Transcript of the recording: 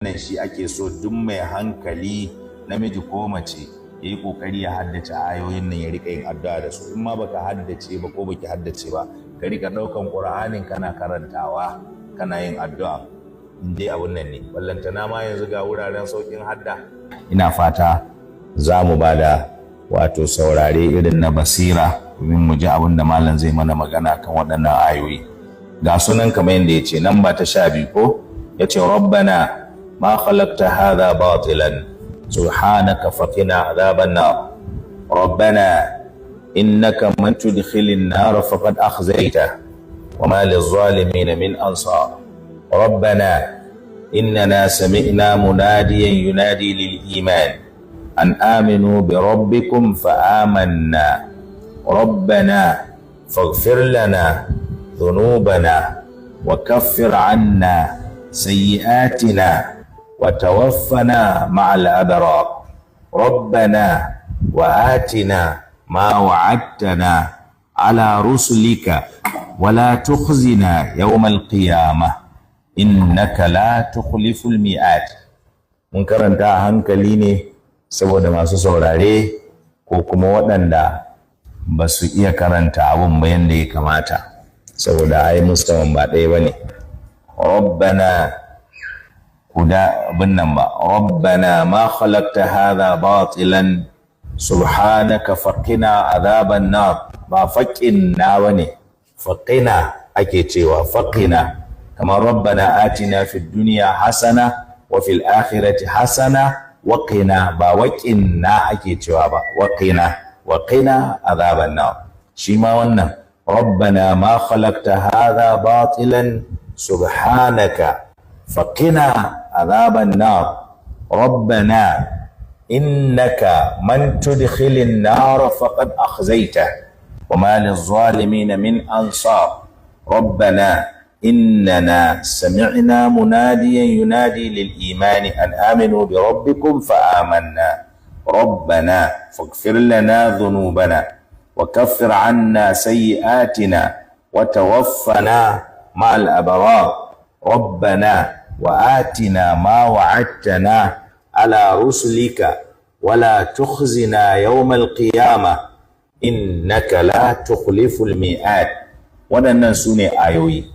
Wannan shi ake so duk mai hankali, namiji ko mace, ya yi ƙoƙari ya haddace ayoyin nan, ya riƙa yin addu'a da su. In ma baka haddace ba ko baki haddace ba, ka riƙa ɗaukan Ƙur'anin kana karantawa, kana yin addu'a, in dai abun nan ne. Ballantana ma yanzu ga wuraren sauƙin hadda. Ina fata za mu ba da wato saurare irin na basira domin mu ji abin da malam zai mana magana kan waɗannan ayoyi. Ga sunan kamar yadda ya ce, nan ba ta 12 ko ya ce: ربنا ما خلقت هذا باطلا سبحانك فقنا عذاب النار. ربنا إنك من تدخل النار فقد أخزيته وما للظالمين من أنصار. ربنا إننا سمعنا مناديا ينادي للإيمان أن آمنوا بربكم فآمنا. ربنا فاغفر لنا ذنوبنا وكفر عنا سيئاتنا وتوفنا مع الأبرار. ربنا وآتنا ما وعدتنا على رسلك ولا تخزنا يوم القيامة إنك لا تخلف الميعاد. Mun karanta a hankali ne saboda masu saurare ko kuma waɗanda ba su iya karanta abun ba yadda ya kamata, saboda ai mustawan ba ɗaya ba ne. ربنا kuda abin nan ba. ربنا ما خلقت هذا باطلا سبحانك فقنا عذاب النار. Ba faqinna bane, فقنا ake cewa, فقنا. Kamar ربنا آتنا في الدنيا حسنة وفي الآخرة حسنة وقنا, ba waqinna ake cewa ba, وقنا, وقنا عذاب النار. Shi ma wannan ربنا ما خلقت هذا باطلا سبحانك فقنا عذاب النار. ربنا إنك من تدخل النار فقد أخزيته وما للظالمين من أنصار. ربنا إننا سمعنا مناديا ينادي للإيمان أن آمنوا بربكم فآمنا. ربنا فاغفر لنا ذنوبنا وكفر عنا سيئاتنا وتوفنا مع الأبرار. ربنا وآتنا ما وعدتنا على رسلك ولا تخزنا يوم القيامة إنك لا تخلف الميعاد. Waɗannan su ne ayoyi.